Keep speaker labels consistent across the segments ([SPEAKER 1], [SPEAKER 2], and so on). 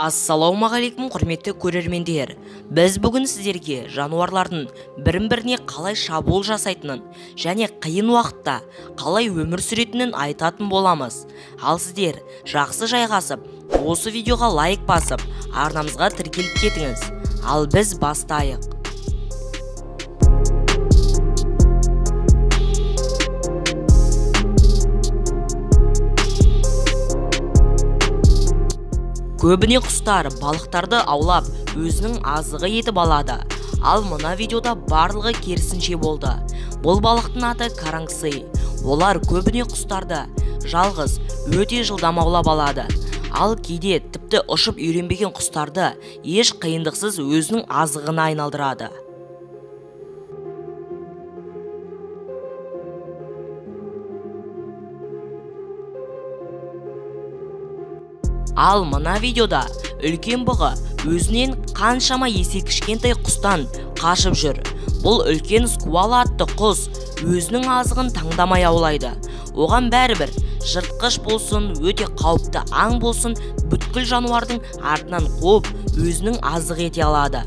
[SPEAKER 1] Ассалаумағалейкум, құрметті көрермендер. Біз бүгін сіздерге жануарлардың бірін-біріне қалай шабуыл жасайтынын және қиын уақытта қалай өмір сүретінін айтатын боламыз. Ал сіздер жақсы жайғасып, осы видеоға лайк басып, арнамызға тіркеліп кетіңіз. Ал біз бастайық. Көбіне құстар балықтарды аулап, өзінің азығы етіп алады. Ал мына видеода барлығы керісінше болды. Бұл балықтың аты караңсы. Олар көбіне құстарды жалғыз өте жылдам аулап алады. Ал кейде тіпті ұшып үйренбеген құстарды еш қиындықсыз өзінің азығына айналдырады. Ал мына видеода үлкен бұғы өзінен қаншама есе кішкентай құстан қашып жүр. Бұл үлкен скуала атты құс өзінің азығын таңдамай аулайды. Оған бәрібір жыртқыш болсын, өте қауіпті аң болсын, бүткіл жануардың артынан қуып өзінің азығы ете алады.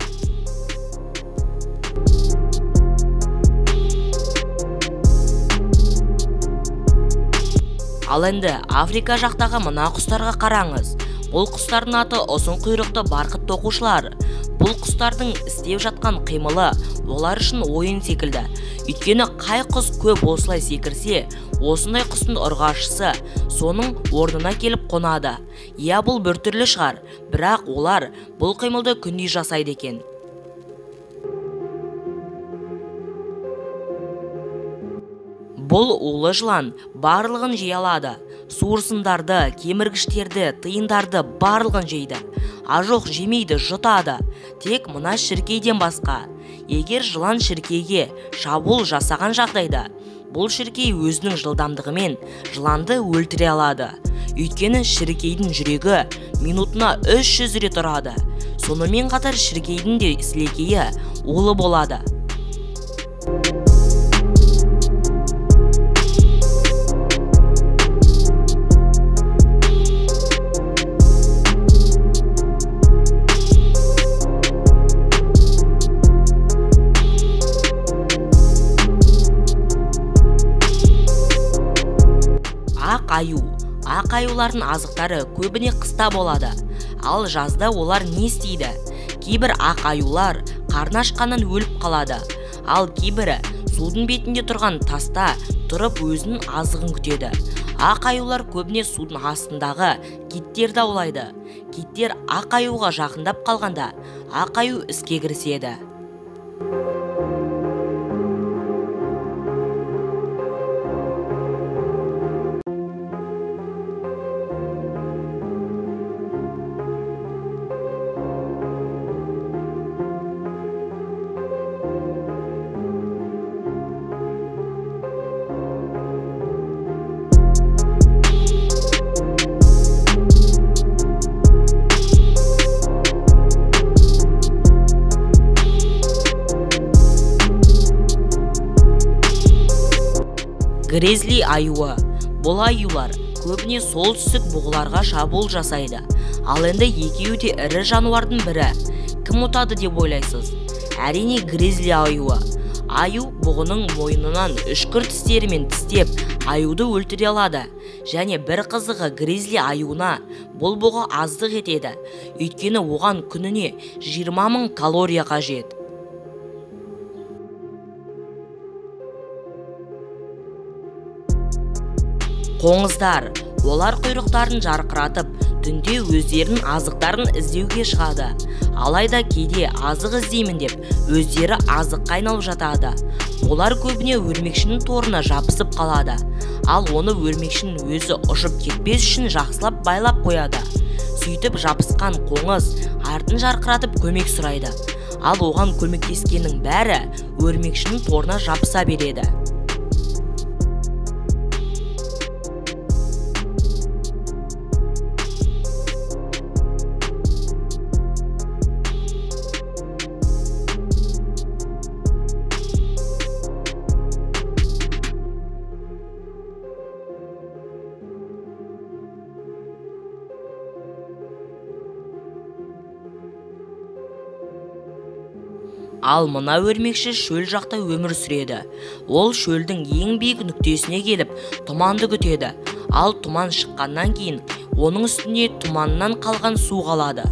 [SPEAKER 1] Ал енді Африка жақтағы мына құстарға қараңыз. Бұл құстардың аты ұзын құйрықты барқыт тоқушылар. Бұл құстардың істеп жатқан қимылы олар үшін ойын секілді. Өйткені қай құс көп осылай секірсе, осындай құстың ұрғашысы соның орнына келіп қонады. Иә, бұл біртүрлі шығар, бірақ олар бұл қимылды күнде жасайды екен. Бұл улы жылан барлығын жей алады. Суырсындарды, кеміргіштерді, тиындарды барлығын жейді. А жоқ, жемейді, жұтады. Тек мына шіркейден басқа. Егер жылан шіркейге шабуыл жасаған жағдайда, бұл шіркей өзінің жылдамдығымен жыланды өлтіре алады. Өйткені шіркейдің жүрегі минутына 300 рет ұрады. Сонымен қатар шіркейдің де сілекейі улы болады. Ақ аю. Ақ аюлардың азықтары көбіне қыста болады. Ал жазда олар не істейді? Кейбір ақ аюлар қарны ашқаннан өліп қалады. Ал кейбірі судың бетінде тұрған таста тұрып өзінің азығын күтеді. Ақ аюлар көбіне судың астындағы киттерді аулайды. Киттер ақ аюға жақындап қалғанда, ақ аю іске кіріседі. Гризли аюы. Бұл аюлар көбіне солтүстік бұғыларға шабуыл жасайды. Ал енді екеуі де ірі жануардың бірі. Кім ұтады деп ойлайсыз? Әрине гризли аюы. Аю бұғының мойнынан үшкір тістерімен тістеп, аюды өлтіре алады. Және бір қызығы, гризли аюына бұл бұғы аздық етеді. Өйткені оған күніне 20 000 калория қажет. Қоңыздар. Олар құйрықтарын жарқыратып, түнде өздерінің азықтарын іздеуге шығады. Алайда кейде азық іздеймін деп, өздері азыққа айналып жатады. Олар көбіне өрмекшінің торына жабысып қалады. Ал оны өрмекшінің өзі ұшып кетпес үшін жақсылап байлап қояды. Сөйтіп жабысқан қоңыз артын жарқыратып көмек сұрайды. Ал оған көмектескеннің бәрі өрмекшінің торына жабыса береді. Ал мына өрмекші шөл жақта өмір сүреді. Ол шөлдің ең биік нүктесіне келіп, тұманды күтеді. Ал тұман шыққаннан кейін оның үстіне тұманнан қалған су қалады.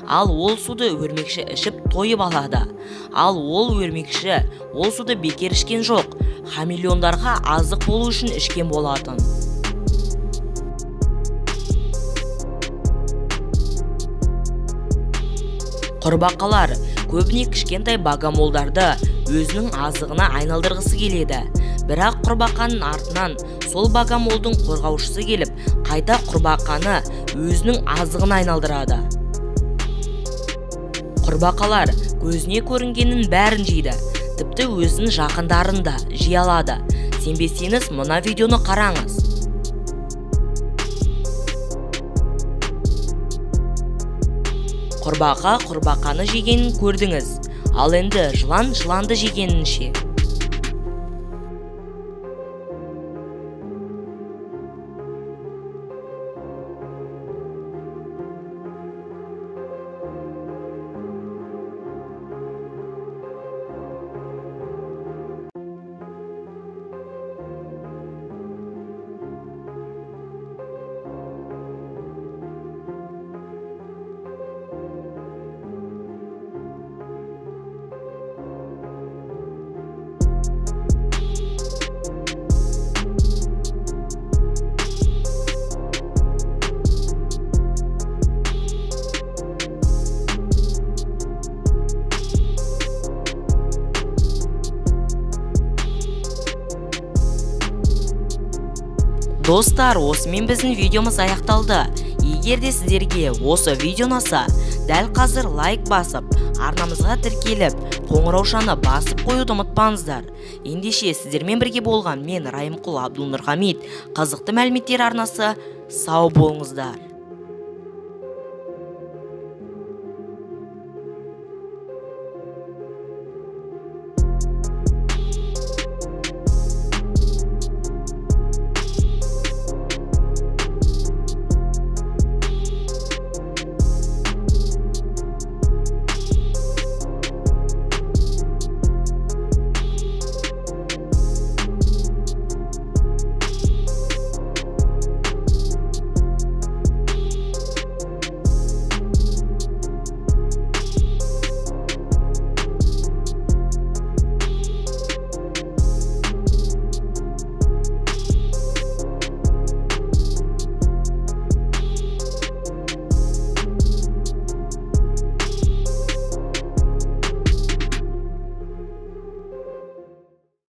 [SPEAKER 1] Ал ол суды өрмекші ішіп тойып алады. Ал ол өрмекші ол суды бекер ішкен жоқ, хамелеондарға азық болу үшін ішкен болатын. Құрбақалар көбіне кішкентай богомолдарды өзінің азығына айналдырғысы келеді. Бірақ құрбақаның артынан сол богомолдың қорғаушысы келіп, қайта құрбақаны өзінің азығына айналдырады. Құрбақалар көзіне көрінгеннің бәрін жейді, тіпті өзінің жақындарын да жей алады. Сенбесеңіз, мына видеоны қараңыз. Құрбақа құрбақаны жегенін көрдіңіз, ал енді жылан жыланды жегенін ше? Достар, осымен біздің видеомыз аяқталды. Егер де сіздерге осы видео ұнаса, дәл қазір лайк басып, арнамызға тіркеліп, қоңыраушаны басып қоюды ұмытпаңыздар. Ендеше сіздермен бірге болған мен Райымқұл Абдулнұрхамид, қызықты мәліметтер арнасы. Сау болыңыздар.